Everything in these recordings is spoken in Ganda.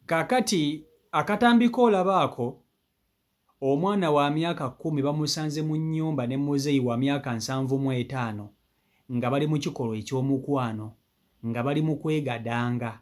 Kaakati akatambi k'olaba ako, omwana wa myaka 10 bamusanze mu nnyumba ne muzeeyi wa myaka 75 nga bali mu kikolwa eky'omukwano, nga bali mu kwegadanga,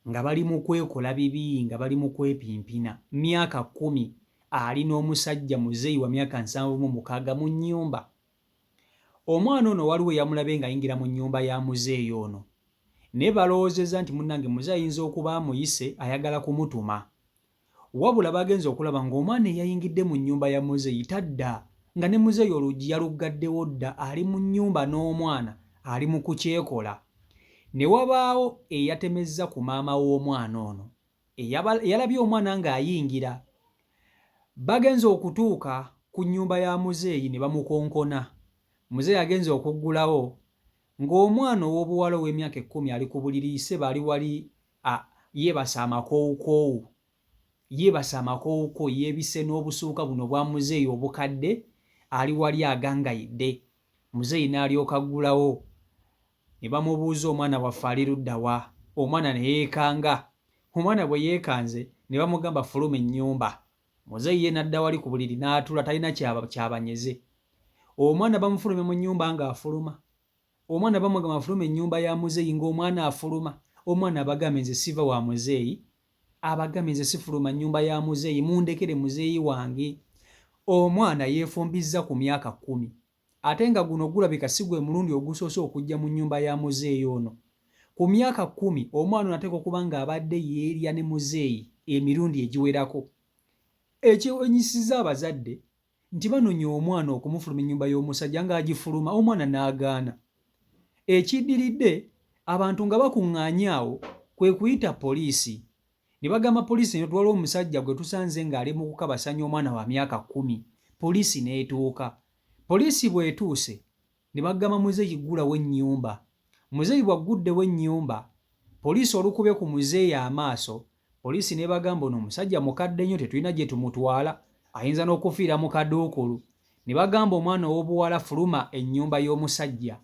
nga bali mu kwekola bibi, nga bali mu kwepimpina. Myaka 10 ali n'omusajja muzeeyi wa myaka 76 mu nnyumba. Omwana ono waliwo eyamulabye ng'ayingira mu nnyumba ya muzeeyi ono naye balowoozezza nti munnange muzeeyi ayinza okuba amuyise ayagala kumutuma. Wabula baagenze okulaba ng'omwana eyayingidde mu nnyumba ya muzeeyi tadda nga ne muzeeyi oluggi yaluggaddewo dda ali mu nnyumba n'omwana ali mu kukyekola. Ne wabaawo eyatemezza ku maama w'omwana ono eyalabye omwana ng'ayingira. Bagenze okutuuka ku nnyumba ya muzeeyi ne bamukonkona. Muzeeyi agenze okuggulawo ng'omwana ow'obuwala ow'emyaka 10 ali ku buliri ssebo ali wali yeebase amakoowukoowu. Yeebase amakoowukoowu yeebisse n'obusuuka buno obwa muzeeyi obukadde ali wali agangayidde. Muzeeyi n'alyoka aggulawo ne bamubuuza omwana waffe ali ludda wa? Omwana ne yeekanga. Omwana bwe yeekanze ne bamugamba fuluma ennyumba. Muzeeyi ye n'adda wali ku buliri n'atuula talina ky'abanyeze. Omwana bamufulumya mu nnyumba ng'afuluma. Omwana bamugamba afulume ennyumba ya muzeeyi ng'omwana afuluma. Omwana abagambye nze siva wa muzeeyi. Abagambye nze sifuluma nnyumba ya muzeeyi mundekere muzeeyi wange. Omwana yeefumbizza ku myaka 10. Ate nga guno gulabika si gwe mulundi ogusoose okujja mu nnyumba ya muzeeyi ono. Ku myaka 10 omwana ono ateekwa okuba ng'abadde yeerya ne muzeeyi emirundi egiwerako. Ekyewuunyisizza abazadde nti banonya omwana okumufulumya ennyumba y'omusajja ng'agifuluma omwana n'agaana. Ekiddiridde abantu nga bakuŋŋaanye awo kwe kuyita poliisi ne bagamba poliisi nti waliwo omusajja gwe tusanze ng'ali mu kukabasanya omwana wa myaka 10. Poliisi n'etuuka. Poliisi bw'etuuse ne bagamba muzeeyi ggulawo ennyumba. Muzeeyi bw'agguddewo ennyumba, poliisi olukubye ku muzeeyi amaaso, poliisi n'ebagamba ono omusajja mukadde nnyo tetulina gye tumutwala, ayinza n'okufiira mu kaduukulu. Ne bagamba omwana ow'obuwala fuluma ennyumba y'omusajja.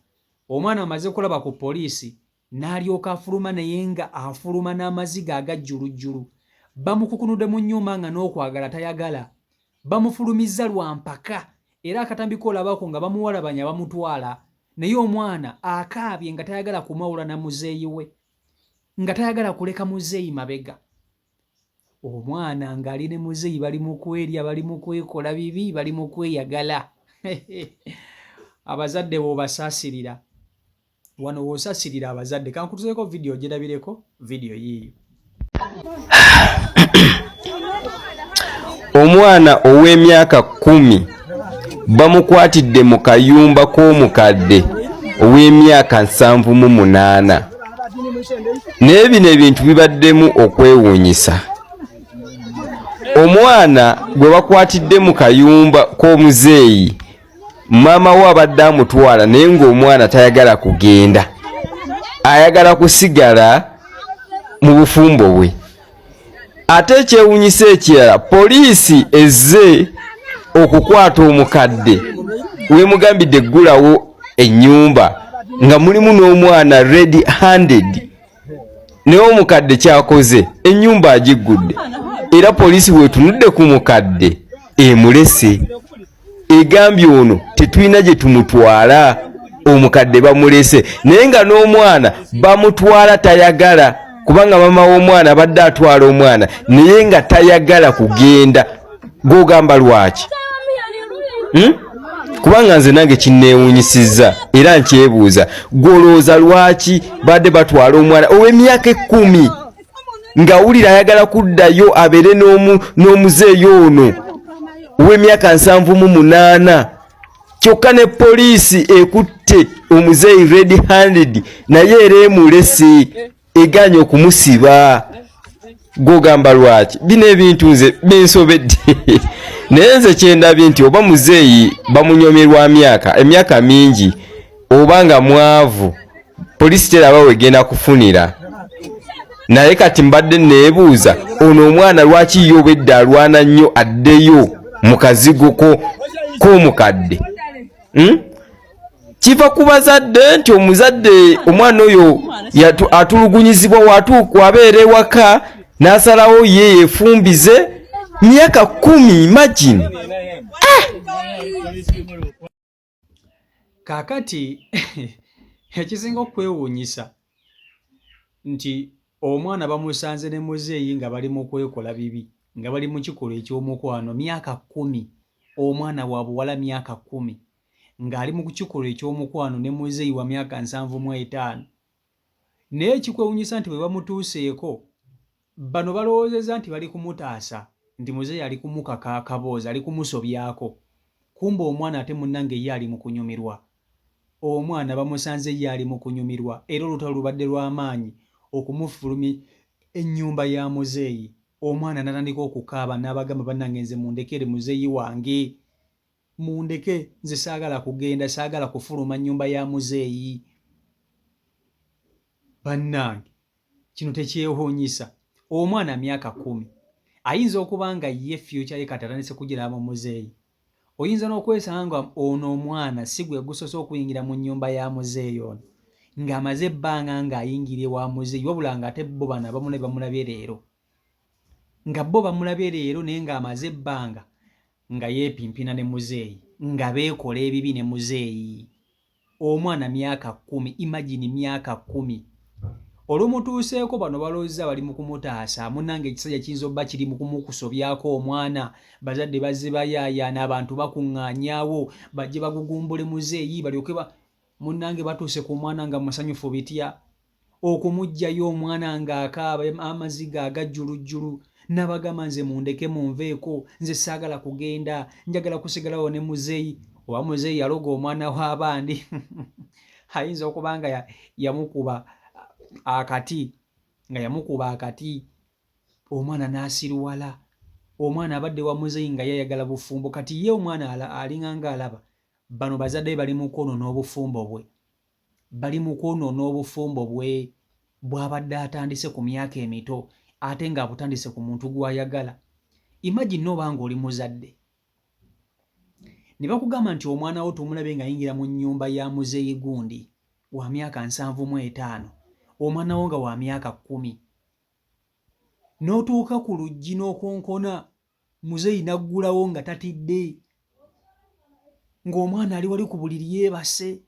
Omwana amaze kulaba ku poliisi n'alyoka afuluma naye nga afuluma n'amaziga agajjulujjulu. Bamukukunudde mu nnyumba nga n'okwagala tayagala. Bamufulumizza lwa mpaka era akatambi k'olabako nga bamuwalabanya bamutwala naye omwana akaabye nga tayagala kumwawula na muzeeyi we, nga tayagala kuleka muzeeyi mabega. Omwana ng'ali ne muzeeyi bali mu kwerya, bali mu kwekola bibi, bali mu kweyagala. Abazadde bw'obasaasirira wano w'osasirira abazadde. Kankutuzeeko vidiyo ogyerabireko, vidiyo yiiyo. Omwana ow'emyaka 10 bamukwatidde mu kayumba k'omukadde ow'emyaka 78. Naye bino ebintu bibaddemu okwewuunyisa. Omwana gwe bakwatidde mu kayumba k'omuzeeyi maama we abadde amutwala naye ng'omwana tayagala kugenda, ayagala kusigala mu bufumbo bwe. Ate ekyewunyisa ekirala, poliisi ezze okukwata omukadde wemugambidde eggulawo ennyumba nga mulimu n'omwana red handed, naye omukadde kyakoze ennyumba agiggudde era poliisi wetunudde ku mukadde emulese, egambye ono tetulina gye tumutwala, omukadde bamulese naye nga n'omwana bamutwala tayagala, kubanga maama w'omwana abadde atwala omwana naye nga tayagala kugenda. Gw'ogamba lwaki? Kubanga nze nange kinneewuunyisizza era nkyebuuza, gw'olowooza lwaki badde batwala omwana ow'emyaka 10 ng'awulira ayagala kuddayo abeere n'omuzeeyi ono ow'emyaka 78, kyokka ne poliisi ekutte omuzeeyi red handed naye era emulese egaanye okumusiba. Gw'ogamba lwaki? Bino ebintu nze binsobedde. Naye nze kyendabye nti oba muzeeyi bamunyomye lwa myaka, emyaka mingi, oba nga mwavu, poliisi teraba wegenda kufunira. Naye kati mbadde neebuuza ono omwana lwaki ye obwedda alwana nnyo addeyo mu kazigo k'omukadde? Kiva ku bazadde nti omuzadde omwana oyo atulugunyizibwa wabeera ewaka. N'asalawo ye yefumbize myaka 10. Imagine. Kaakati ekisinga okwewuunyisa nti omwana bamusanze ne muzeeyi nga bali mu kwekola bibi, nga bali mu kikolwa eky'omukwano. Myaka 10, omwana wa buwala myaka 10 ng'ali mu kikolwa eky'omukwano ne muzeeyi wa myaka 75. Naye ekikwewuunyisa nti bwe bamutuuseeko, bano balowoozezza nti bali kumutaasa, nti muzeeyi ali kumukaka akaboozi, ali kumusobyako. Kumbe omwana ate munnange ye ali mu kunyumirwa. Omwana bamusanze ye ali mu kunyumirwa, era olutalo lubadde lwa maanyi okumufulumya ennyumba ya muzeeyi. Omwana n'atandika okukaaba n'abagamba, bannange nze mundekere muzeeyi wange. Mundeke nze saagala kugenda, saagala kufuluma nnyumba ya muzeeyi. Bannange kino tekyewuunyisa. Omwana myaka 10 ayinza okuba nga ye future ye kati atandise kugiraba mu muzeeyi. Oyinza n'okwesanga nga ono omwana si gwe gusoose okuyingira mu nnyumba ya muzeeyi ono, ng'amaze ebbanga ng'ayingira ewa muzeeyi, wabula ng'ate bo bano abamulabye bamulabye leero, nga bo bamulabye leero naye ng'amaze ebbanga nga yeepimpina ne muzeeyi, nga beekola ebibi ne muzeeyi. Omwana myaka 10, imagine, myaka 10. Olumutuuseeko bano balowooza bali mu kumutaasa. Munnange, ekisajja kiyinza obba kiri mu kumukusobyako omwana. Bazadde bazze bayaayaana, abantu bakuŋŋaanyaawo bajje bagugumbule muzeeyi balyoke ba munnange. Batuuse ku mwana nga musanyufu bitya okumuggyayo, omwana ng'akaaba amaziga agajjulujjulu n'abagamba, nze mundeke, munveeko, nze saagala kugenda, njagala kusigalawo ne muzeeyi. Oba muzeeyi yaloga omwana w'abandi, ayinza okuba nga yamukuba akati, nga yamukuba akati omwana n'asiruwala. Omwana abadde wa muzeeyi nga yayagala bufumbo, kati ye omwana alinga nga alaba bano bazadde be bali mu kwonoona obufumbo bwe, bali mu kwonoona obufumbo bwe bw'abadde atandise ku myaka emito, ate ng'abutandise ku muntu gw'ayagala. Imagine n'oba ng'oli muzadde ne bakugamba nti omwana wo tumulabe ng'ayingira mu nnyumba ya muzeeyi gundi wa myaka 75, omwana wo nga wa myaka 10, n'otuuka ku luggi n'okonkona, muzeeyi n'aggulawo nga tatidde, ng'omwana ali wali ku buliri yeebase,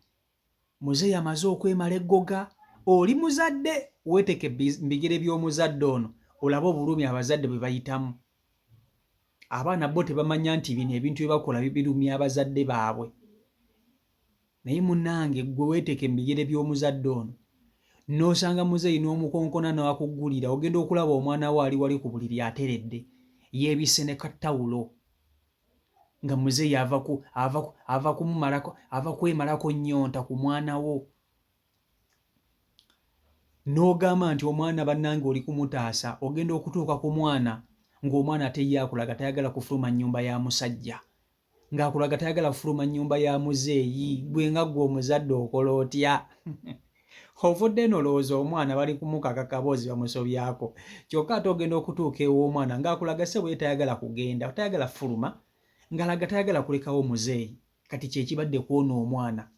muzeeyi amaze okwemala eggoga. Oli muzadde, weeteke mu bigere by'omuzadde ono olabe obulumi abazadde bwe bayitamu. Abaana bo tebamanya nti bino ebintu bye bakola birumya abazadde baabwe, naye munnange ggwe weeteke mu bigere by'omuzadde ono n'osanga muzeeyi n'omukonkona n'akuggulira, ogenda okulaba omwana wo ali wali ku buliri ateredde, yeebisse ne kattawulo, nga muzeeyi ava ku ava ava kumumalako, ava kwemalako nnyonta ku mwana wo, n'ogamba nti omwana bannange oli kumutaasa. Ogenda okutuuka ku mwana ng'omwana ate ye akulaga tayagala kufuluma nnyumba ya musajja, ng'akulaga tayagala kufuluma nnyumba ya muzeeyi. Gwe nga ggwe omuzadde okola otya? Ovudde eno olowooza omwana bali kumukaka kaboozi, bamusobyako, kyokka ate ogenda okutuuka ew'omwana ng'akulaga ssebo ye tayagala kugenda, tayagala fuluma, ng'alaga tayagala kulekawo muzeeyi. Kati kyekibadde kwona omwana.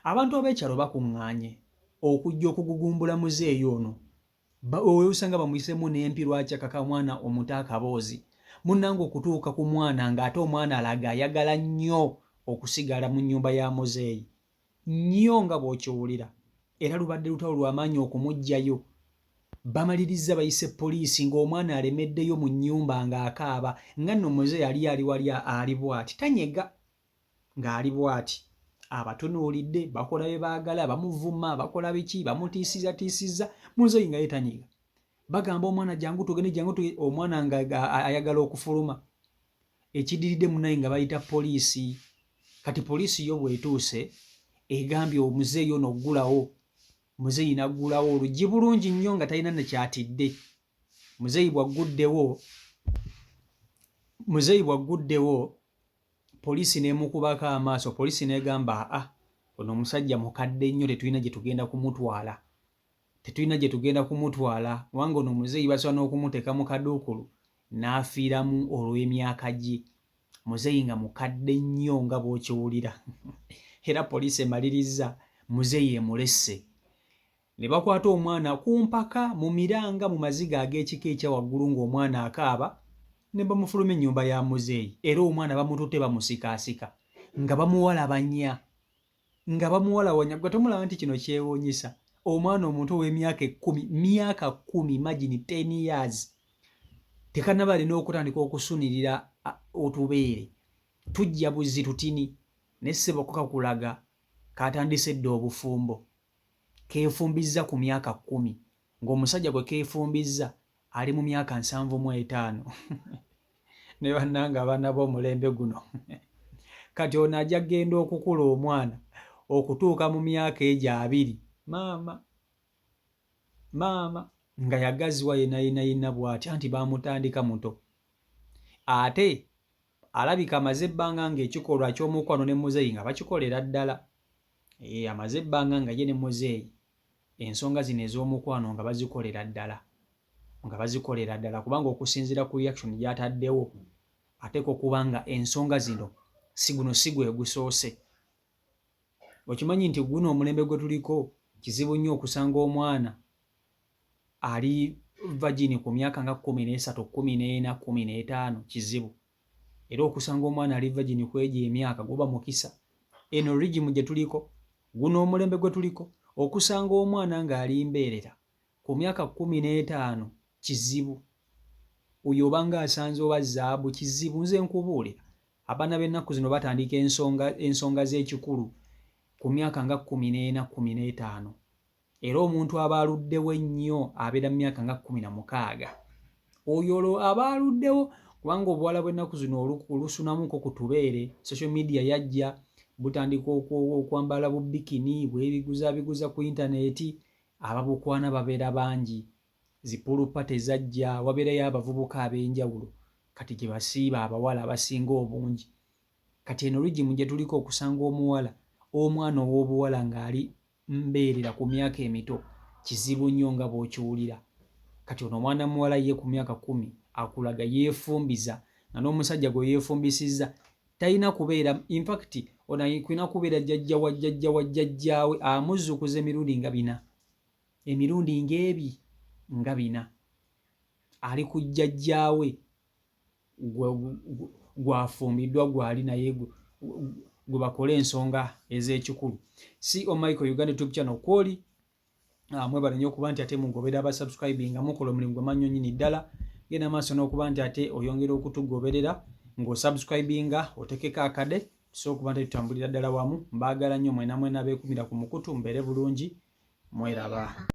Abantu ab'ekyalo bakuŋŋaanye okujja okugugumbula muzeeyi ono. Osanga bamuyisemu n'empi, lwaki akaka mwana omuto akaboozi? Munnange, okutuuka ku mwana ng'ate omwana alaga ayagala nnyo okusigala mu nnyumba ya muzeeyi nnyo nga bw'okiwulira, era lubadde lutalo lw'amaanyi okumuggyayo. Bamalirizza bayise poliisi ng'omwana alemeddeyo mu nnyumba ng'akaaba, nga nno muzeeyi ali ali wali ali bw'ati tanyega, ng'ali bw'ati abatunuulidde, bakola bye baagala, bamuvuma, bakola biki, bamutiisizatiisizza, muzeeyi nga ye tanyega. Bagamba omwana, jangu tugende, jangu tugende, omwana nga ayagala okufuluma. Ekidiridde munaye nga bayita poliisi. Kati poliisi yo bw'etuuse egambye omuzeeyi ono oggulawo. Muzeeyi n'aggulawo oluggi bulungi nnyo nga talina nekyatidde. Muzeeyi bw'agguddewo, muzeeyi bw'agguddewo, poliisi n'emukubako amaaso. Poliisi n'egamba, aa, ono omusajja mukadde nnyo, tetulina gye tugenda kumutwala, tetulina gye tugenda kumutwala, kubanga ono omuzeeyi basobola n'okumuteeka mu kaduukulu n'afiiramu olw'emyaka gye. Muzeeyi nga mukadde nnyo nga bw'okiwulira. Era poliisi emalirizza muzeeyi emulesse. Ne bakwata omwana ku mpaka mu miranga mu maziga ag'ekika ekya waggulu ng'omwana akaaba ne bamufulumya ennyumba ya muzeeyi era omwana bamututte bamusikaasika nga bamuwalabanya nga bamuwalawanya. Gwe tomulaba nti kino kyewuunyisa? Omwana omuto ow'emyaka 10, myaka 10, imagine 10 years, tekanaba alina okutandika okusunirira otubeere tujja buzi tutini ne ssebo ko kakulaga katandise dda obufumbo. Keefumbizza ku myaka 10 ng'omusajja gwe keefumbizza ali mu myaka 75. Ne bannange, abaana b'omulembe guno kati ono ajja kgenda okukula omwana okutuuka mu myaka egyo 20, maama maama nga yagaziwa yena yena yena bw'ati anti baamutandika muto. Ate alabika amaze ebbanga ng'ekikolwa ky'omukwano ne muzeeyi nga bakikolera ddala. Ee, amaze ebbanga nga ye ne muzeeyi ensonga zino ez'omukwano nga bazikolera ddala, nga bazikolera ddala, kubanga okusinziira ku reaction gy'ataddewo ateekwa okuba nga ensonga zino si guno si gwe gusoose. Okimanyi nti guno omulembe gwe tuliko kizibu nnyo okusanga omwana ali virgin ku myaka nga 13, 14, 15. Kizibu era okusanga omwana ali virgin ku egyo emyaka, guba mukisa. Eno regime gye tuliko, guno omulembe gwe tuliko, okusanga omwana ng'ali mbeerera ku myaka 15 kizibu. Oyo obanga asanze oba zaabu, kizibu. Nze nkubuulira, abaana b'ennaku zino batandika ensonga z'ekikulu ku myaka nga 14, 15, era omuntu aba aluddewo ennyo abeera mu myaka nga 16. Oyo olwo aba aluddewo, kubanga obuwala bw'ennaku zino olusunamuko ku tubeere, social media yajja, butandika okwambala bu bikini bwebiguzabiguza ku intaneti, ababukwana babeera bangi, zi pool party zajja, wabeerayo abavubuka ab'enjawulo kati gye basiiba abawala abasinga obungi. Kati eno regime gye tuliko, okusanga omuwala, omwana ow'obuwala ng'ali mbeerera ku myaka emito kizibu nnyo nga bw'okiwulira. Kati ono omwana muwala ye ku myaka 10 akulaga yeefumbiza nga n'omusajja gwe yeefumbisizza talina kubeera, infact ono alina kubeera jjajja wa jjajja wa jjajjaawe, amuzzukuza emirundi nga bina, emirundi ng'ebi nga bina ali ku jjajjaawe gwafumbiddwa gwali naye gwe bakole ensonga ez'ekikulu. Co Michael Uganda YouTube channel kwoli. Mwebale nnyo okuba nti ate mugobera abasubscribing nga mukola omulimu gwe mannyo nnyini ddala. Genda maaso n'okuba nti ate oyongera okutugoberera ng'osubscribinga, otekeko akade, tusobola okuba nti tutambulira ddala wamu. Mbaagala nnyo mwena mwena abeekumira ku mukutu. Mbeere bulungi, mweraba.